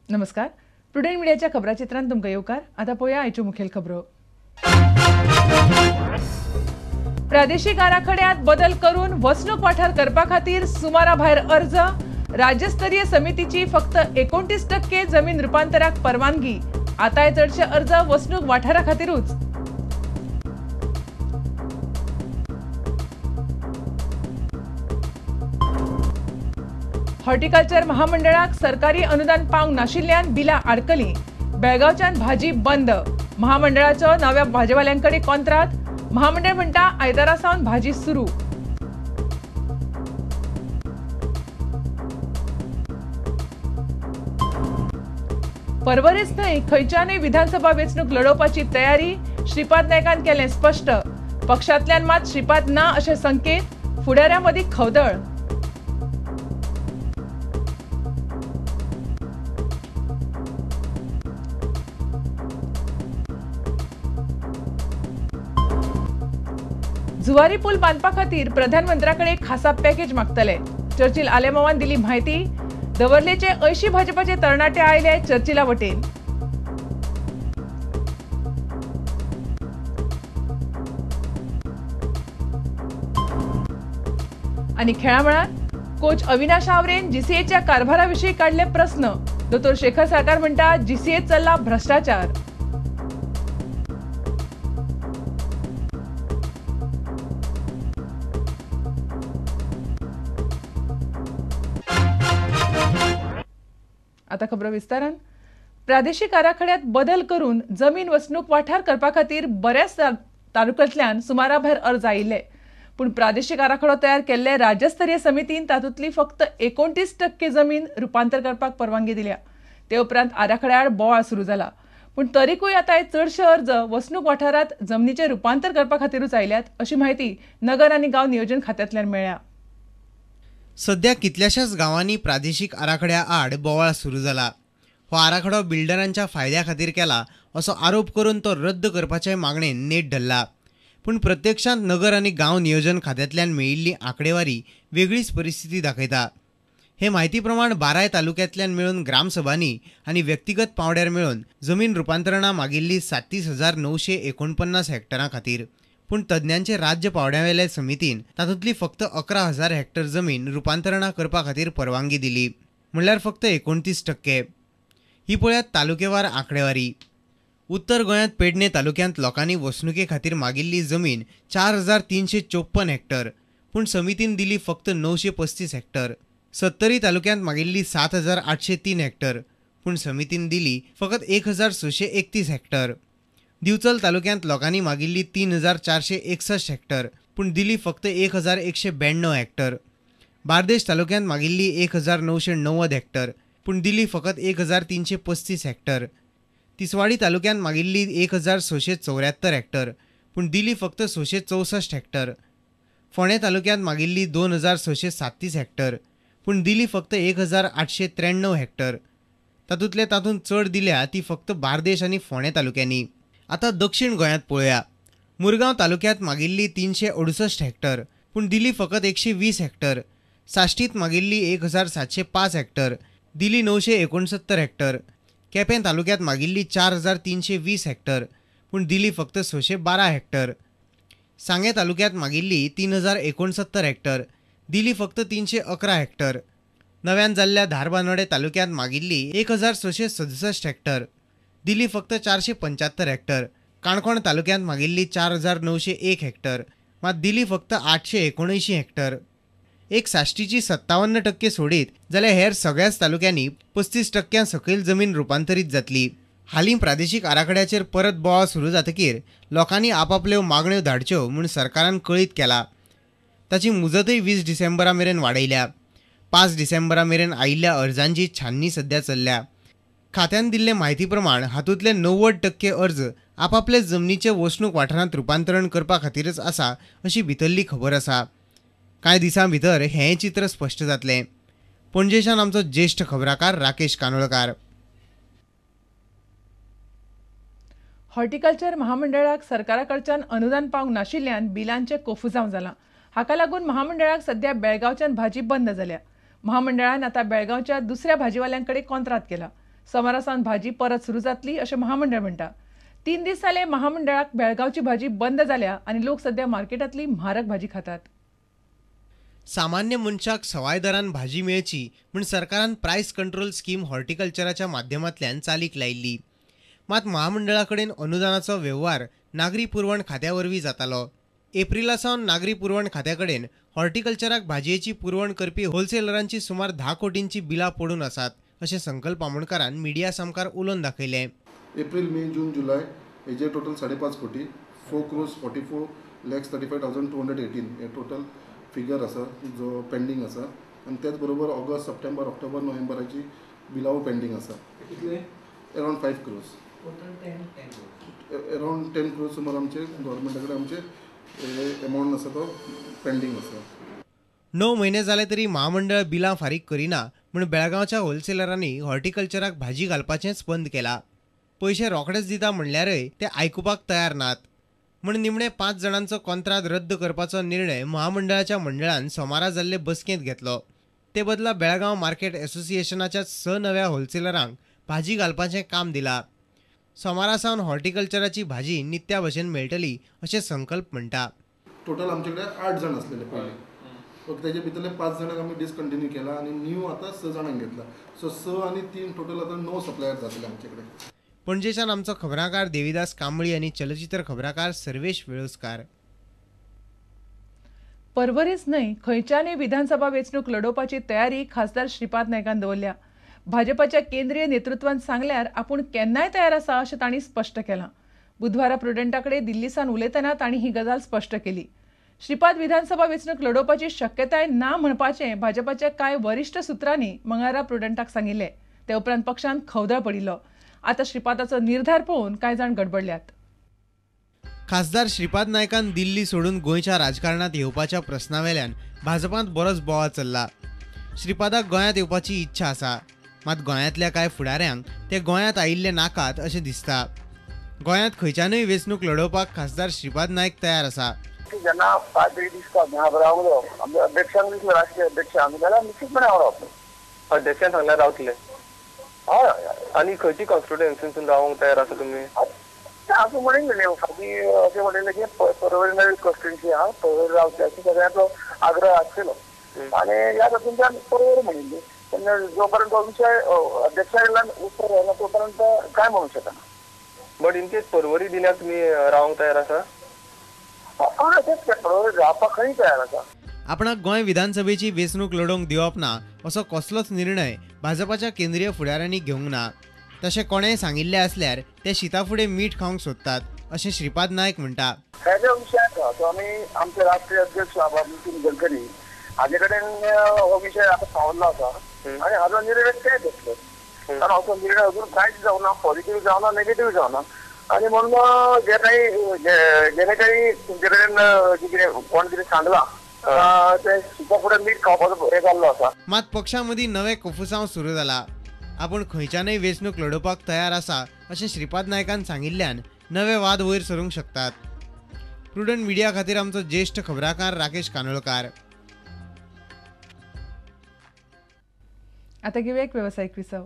नमस्कार, प्रुडंट मीडियाच्या खबराचित्रांत तुमकां येवकार. आतां पळोवया आयच्यो मुखेल खबरो. प्रादेशिक आराखड्यांत बदल करून वसणूक वाठार करपा खातीर सुमारा भायर अर्ज. राज्यस्तरीय समितीची फक्त 29% जमीन रुपांतराक परवानगी. आतांय चडशे अर्ज वसणूक वाठारा खातीरूच. हॉर्टिकल्चर महामंडळाक सरकारी अनुदान पावंक नाशिल्ल्यान बिलां आडकलीं. बेळगांवच्यान भाजी बंद. महामंडळाचो नव्या भाजेवाल्यांकडे कडेन कॉन्त्रात. महामंडळ म्हणटा आयतारा सावन भाजी सुरू. परवरीच न्हय, खंयच्यानूय विधानसभा वेंचणूक लढोवपाची तयारी. श्रीपाद नायकान केलें स्पश्ट. पक्षांतल्यान मात श्रीपाद ना अशे संकेत. फुडाऱ्यां मदीं खवदळ. जुवारी पूल बांदपा खातीर प्रधानमंत्र्याकडे खासा पॅकेज मागतले. चर्चिल आलेमावान दिली म्हायती. दवर्लेचे 80 भाजपाचे तरणाटे आयले चर्चिला वटेन. आनी खेळा मळार कोच अविनाश आवरेन जीसीएच्या कारभारा विशीं काडले प्रस्न. दोतोर शेखर साळकार म्हणटा जीसीएत चल्ला भ्रष्टाचार. आता खबर विस्तारान. प्रादेशिक आराखड्यात बदल करून जमीन वसणूक वाठार करपा खातीर बऱ्याच तालुक्यांतल्यान सुमारा भायर अर्ज आयिल्ले. पूण प्रादेशिक आराखडो तयार केल्ले राज्यस्तरीय समितीन तातूंतली फक्त 29% जमीन रुपांतर करपाक परवानगी दिल्या. ते उपरांत आराखड्याआड बोवाळ सुरू जाला. पूण तरीकूय आतां चडशे अर्ज वसणूक वाठारांत जमनीचें रुपांतर करपा खातीरूच आयल्यात अशी म्हायती नगर आनी गांव नियोजन खात्यांतल्यान मेळ्ळ्या. सध्या कितल्याशाच गांवांनी प्रादेशिक आराखड्या आड बोवाळ सुरू जाला. हो आराखडो बिल्डरांच्या फायद्या खातीर केला असो आरोप करून तो रद्द करपाचे मागणेन नेट धरला. पूण प्रत्यक्षांत नगर आनी गांव नियोजन खात्यांतल्यान मेळिल्ली आंकडेवारी वेगळीच परिस्थिती दाखयता. हे म्हायती प्रमाण 12 तालुक्यांतल्यान मेळून ग्रामसभांनी आनी व्यक्तिगत पांवड्यार मेळून जमीन रुपांतरणां मागिल्ली 37,949 हॅक्टरां खातीर. पूण तज्ञांचे राज्य पांवड्यावेले समितीन तातूंतली फक्त 11,000 हॅक्टर जमीन रुपांतरणां करपा खातीर परवानगी दिली, म्हणल्यार फक्त 29%. ही पळयात तालुकेवार आंकडेवारी. उत्तर गोंयांत पेडणे तालुक्यांत लोकांनी वसणुके खातीर मागिल्ली जमीन 4,354 हॅक्टर, पूण समितीन दिली फक्त 935 हॅक्टर. सत्तरी तालुक्यांत मागिल्ली 7,803 हॅक्टर, पूण समितीन दिली फकत 1,631 हॅक्टर. दिवचल तालुक्यांत लोकांनी मागिल्ली 3,461 हॅक्टर, पूण दिली फक्त 1,192 हॅक्टर. बार्देश तालुक्यांत मागिल्ली 1,990 हॅक्टर, पूण दिली फकत 1,335 हॅक्टर. तिसवाडी तालुक्यांत मागिल्ली 1,674 हॅक्टर, पूण दिली फक्त 664 हॅक्टर. फोंडें तालुक्यांत मागिल्ली 2,637 हॅक्टर, पूण दिली फक्त 1,893 हॅक्टर. तातूंतले तातूंत चड दिल्या ती फक्त बार्देश आनी फोंडें तालुक्यांनी. आतां दक्षिण गोंयांत पळोवया. मुरगांव तालुक्यांत मागिल्ली 368 हॅक्टर, पूण दिली फकत 120 हॅक्टर. साश्टीत मागिल्ली 1,705 हॅक्टर, दिली 969 हॅक्टर. केपें तालुक्यांत मागिल्ली 4,320 हॅक्टर, पूण दिली फक्त 612 हॅक्टर. सांगें तालुक्यांत मागिल्ली 3,069 हॅक्टर, दिली फक्त 311 हॅक्टर. नव्यान जाल्ल्या धारबानोडे तालुक्यांत मागिल्ली 1,667 हॅक्टर, दिली फक्त 475 हॅक्टर. काणकोण तालुक्यांत मागिल्ली 4,901 हॅक्टर, मात दिली फक्त 879 हॅक्टर. एक साश्टीची 57% सोडीत जाल्यार हेर सगळ्याच तालुक्यांनी 35% सकयल जमीन रुपांतरीत जातली. हालीं प्रादेशीक आराखड्याचेर परत बोवाळ सुरू जातकीर लोकांनी आपापल्यो मागण्यो धाडच्यो म्हूण सरकारान कळीत केला. ताची मुजतय 20 डिसेंबरा मेरेन वाडयल्या. 5 डिसेंबरा मेरेन आयिल्ल्या अर्जांची छाननी सध्या चल्ल्या. खात्यान दिल्ले म्हायती प्रमाण हातूंतले 90% अर्ज आपापले जमनीचे वसणूक वाठारांत रुपांतरण करपा खातीरच आसा अशी भितरली खबर आसा. कांय दिसां भितर हें चित्र स्पश्ट जातलें. पणजेच्यान आमचो ज्येश्ठ खबराकार राकेश कानोळकार. हॉर्टिकल्चर महामंडळाक सरकारा कडच्यान अनुदान पावंक नाशिल्ल्यान बिलांचें कोफुजांव जालां. हाका लागून महामंडळाक सध्या बेळगांवच्यान भाजी बंद जाल्या. महामंडळान आतां बेळगांवच्या दुसऱ्या भाजीवाल्यांकडे कॉन्त्रात केला. सोमारा सावन भाजी परत सुरू जातली अशें महामंडळ म्हणटा. 3 दीस जाले महामंडळाक बेळगांवची भाजी बंद जाल्या आनी लोक सध्या मार्केटांतली म्हारग भाजी खातात. सामान्य मनशाक सवाय दरान भाजी मेळची म्हूण सरकारान प्रायस कंट्रोल स्कीम हॉर्टिकल्चराच्या माध्यमांतल्यान चालीक लायिल्ली. मात महामंडळा कडेन अनुदानाचो वेव्हार नागरी पुरवण खात्या वरवीं जातालो. एप्रिला सावन नागरी पुरवण खात्या कडेन हॉर्टिकल्चराक भाजयेची पुरवण करपी होलसेलरांची सुमार 10 कोटींची बिलां पडून आसात अशें संकल्प आमोणकारान मिडिया सामकार उलोवन दाखयलें. एप्रिल, मे, जून, जुलय हेजे टोटल 5.5 कोटी, 4,44,35,218 हे टोटल फिगर आसा जो पेंडींग आसा. आनी त्याच बरोबर ऑगस्ट, सप्टेंबर, ऑक्टोबर, नोव्हेंबराची बिलां पेंडींग आसा. अरावंड 5 crores, around 10 crores सुमार आमचे गव्हर्मेंटा कडेन आमचे एमावंट आसा तो पेंडींग आसा. 9 म्हयने जाले तरी महामंडळ बिलां फारीक करिना म्हूण बेळगांवच्या होलसेलरांनी हॉर्टिकल्चराक भाजी घालपाचेंच बंद केला. पयशे रोखडेच दिता म्हणल्यारय ते आयकुपाक तयार नात म्हूण निमणे 5 जाणांचो कॉन्त्राद रद्द करपाचो निर्णय महामंडळाच्या मंडळान सोमारा जाल्ले बसकेंत घेतलो. ते बदला बेळगांव मार्केट एसोसिएशनाच्या 6 नव्या होलसेलरांक भाजी घालपाचें काम दिलां. सोमारा सावन हॉर्टिकल्चराची भाजी नित्या भशेन मेळटली अशें संकल्प म्हणटा. टोटल आमचे कडेन 8 जाण आसलेले पयलीं, तेजे भितरले 5 जाणांक आमी डिसकंटिन्यू केला आनी न्यू आतां 6 जाणांक घेतला. सो 6 आनी 3 टोटल आतां 9 सप्लायर जातले आमचे कडेन. पणजेच्यान आमचो खबराकार देवीदास कांबळी आनी चलचित्र खबराकार सर्वेश वेळुस्कार. परवरीच न्हय खंयच्यानूय विधानसभा वेंचणूक लढोवपाची तयारी खासदार श्रीपाद नायकान दवरल्या. भाजपाच्या केंद्रीय नेतृत्वान सांगल्यार आपूण केन्नाय तयार आसा अशें तांणी स्पश्ट केलां. बुधवारा प्रुडंटा कडेन दिल्लीसान उलयतना तांणी ही गजाल स्पश्ट केली. श्रीपाद विधानसभा वेंचणूक लढोवपाची शक्यताय ना म्हणपाचें भाजपाच्या कांय वरिश्ठ सुत्रांनी मंगळारा प्रुडंटाक सांगिल्लें. ते उपरांत पक्षांत खवदळ पडिल्लो. आतां श्रीपादाचो निर्धार पळोवन कांय जाण गडबडल्यात. खासदार श्रीपाद नायकान दिल्ली सोडून गोंयच्या राजकारणात येवपाच्या प्रस्नावेल्यान भाजपांत बरोच बोवाळ चल्ला. श्रीपादाक गोंयांत येवपाची इच्छा आसा, मात गोंयांतल्या कांय फुडाऱ्यांक ते गोंयांत आयिल्ले नाकात अशें दिसता. गोंयांत खंयच्यानूय वेंचणूक लढोवपाक खासदार श्रीपाद नायक तयार आसा. जेन्ना फाट दिसता रावलो आमच्या अध्यक्षांक दिसलो, राष्ट्रीय अध्यक्षांक, जाल्यार निश्चितपणे हांव रावतलो. अध्यक्षान सांगल्यार रावतले? हय हय. आनी खंयची कॉन्स्टिट्युएन्सीसून रावंक तयार आसा तुमी? असं म्हणिल्लें फाटीं, अशें म्हणिल्लें की पर्वरी नवी कॉन्स्टिट्युएन्सी आहा, पर्वरी रावचे अशें सगळ्यांचो आग्रह आशिल्लो आनी ह्या तातूंतल्यान पर्वरी म्हणिल्ली. तेन्ना जो पर्यंत हो विशय अध्यक्षा कडल्यान उत्तर येना तो पर्यंत कांय म्हणूंक शकना. बट इन केस पर्वरी दिल्यार तुमी रावंक तयार आसा? हय, तेच पर्वरी रावपाक खंय तयार आसा. आपणाक गोंय विधानसभेची वेंचणूक लढोवंक दिवप ना असो कसलोच निर्णय भाजपाच्या केंद्रीय फुडाऱ्यांनी घेवंक ना. तशें कोणेंय सांगिल्लें आसल्यार ते शिता फुडें मीठ खावंक सोदतात अशें श्रीपाद नायक म्हणटा. हे जो विशय आसा तो आमी आमचे राष्ट्रीय अध्यक्ष बाबा नितीन गडकरी हाजे कडेन हो विशय आतां पावल्लो आसा आनी हाजो निर्णय ते घेतले. कारण असो निर्णय अजून कांयच जावना, पॉझिटिव्ह जावना, नेगेटिव्ह जावना. आनी म्हणून जे काही जेणे काही तुमचे कडेन कितें कोण कितें सांगलां ते शिता फुडें मीठ खावपाचो हे जाल्लो आसा. मात पक्षा मदीं नवें कोफुसांव सुरू जाला. आपूण खंयच्यानूय वेंचणूक लढोवपाक तयार आसा अशें श्रीपाद नायकान सांगिल्ल्यान नवे वाद वयर सरूंक शकतात. प्रुडंट मिडिया खातीर आमचो ज्येश्ठ खबराकार राकेश कानोळकार. आता घेऊया एक व्यावसायिक विसव.